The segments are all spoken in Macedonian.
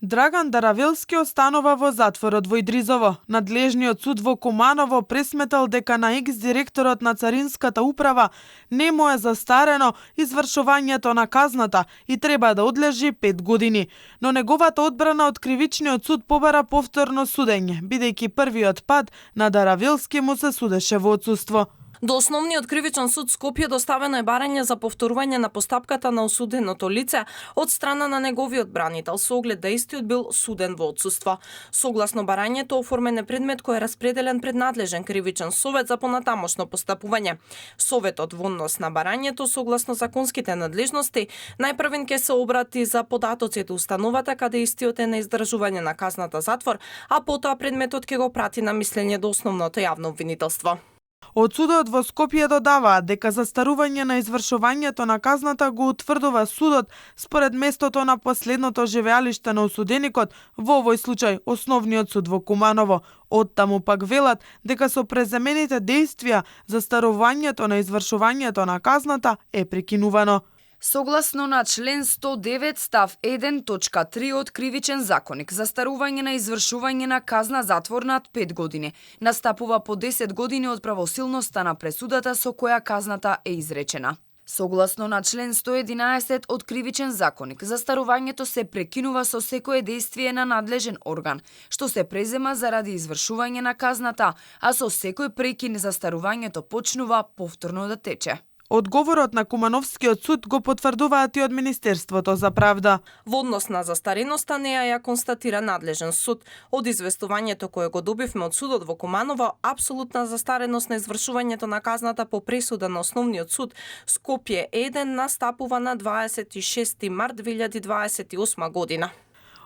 Драган Даравелски останува во затворот во Идризово. Надлежниот суд во Куманово пресметал дека на екс-директорот на Царинската управа не му е застарено извршувањето на казната и треба да одлежи 5 години. Но неговата одбрана од кривичниот суд побара повторно судење, бидејќи првиот пат на Даравелски му се судеше во отсуство. До Основниот кривичен суд Скопје доставено е барање за повторување на постапката на осуденото лице од страна на неговиот бранител со оглед да истиот бил суден во отсуство. Согласно барањето, оформен е предмет кој е распределен пред надлежен кривичен совет за понатамошно постапување. Советот во однос на барањето согласно законските надлежности најпрвен ќе се обрати за податоците установата каде истиот е на издржување на казната затвор, а потоа предметот ќе го прати на мислење до основното јавно обвинителство. Од судот во Скопје додаваат дека застарување на извршувањето на казната го утврдува судот според местото на последното живеалиште на осуденикот, во овој случај Основниот суд во Куманово. Оттаму пак велат дека со преземените дејствија застарувањето на извршувањето на казната е прекинувано. Согласно на член 109 став 1 точка 3 од Кривичен законник, застарување на извршување на казна затвор над 5 години настапува по 10 години од правосилноста на пресудата со која казната е изречена. Согласно на член 111 од Кривичен законник, застарувањето се прекинува со секое дејствие на надлежен орган, што се презема заради извршување на казната, а со секој прекин застарувањето почнува повторно да тече. Одговорот на Кумановскиот суд го потврдуваат и од Министерството за правда. Во однос на застареноста неа ја констатира надлежен суд. Од известувањето кое го добивме од судот во Куманово, апсолутна застареност на извршувањето на казната по пресуда на Основниот суд Скопје 1 настапува на 26 март 2028 година.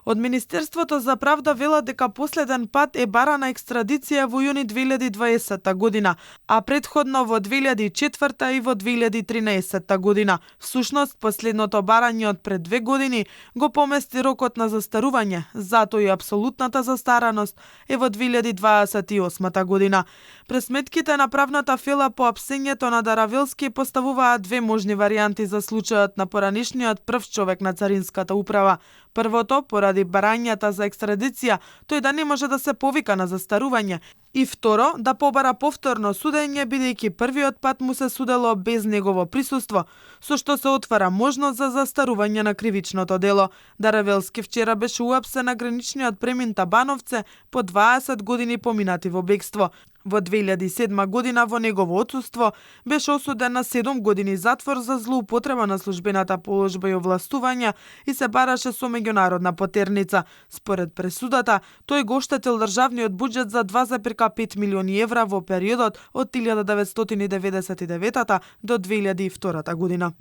Од Министерството за правда велат дека последен пат е барана екстрадиција во јуни 2020 година, а предходно во 2004 и во 2013 година. Всушност, последното барање од пред 2 години го помести рокот на застарување, затоа и апсолутната застараност е во 2028 година. Пресметките на правната фела по апсењето на Даравелски поставуваат две можни варијанти за случајот на поранишниот прв човек на Царинската управа. Првото, поради барањата за екстрадиција, тој да не може да се повика на застарување. И второ, да побара повторно судење, бидејќи првиот пат му се судело без негово присуство, со што се отвара можност за застарување на кривичното дело. Даравелски вчера беше уапсен на граничниот премин Табановце по 20 години поминати во бегство. Во 2007 година во негово отсуство беше осуден на 7 години затвор за злоупотреба на службената положба и овластувања и се бараше со меѓународна потерница. Според пресудата, тој го оштетил државниот буџет за 2,5 милиони евра во периодот од 1999 до 2002 година.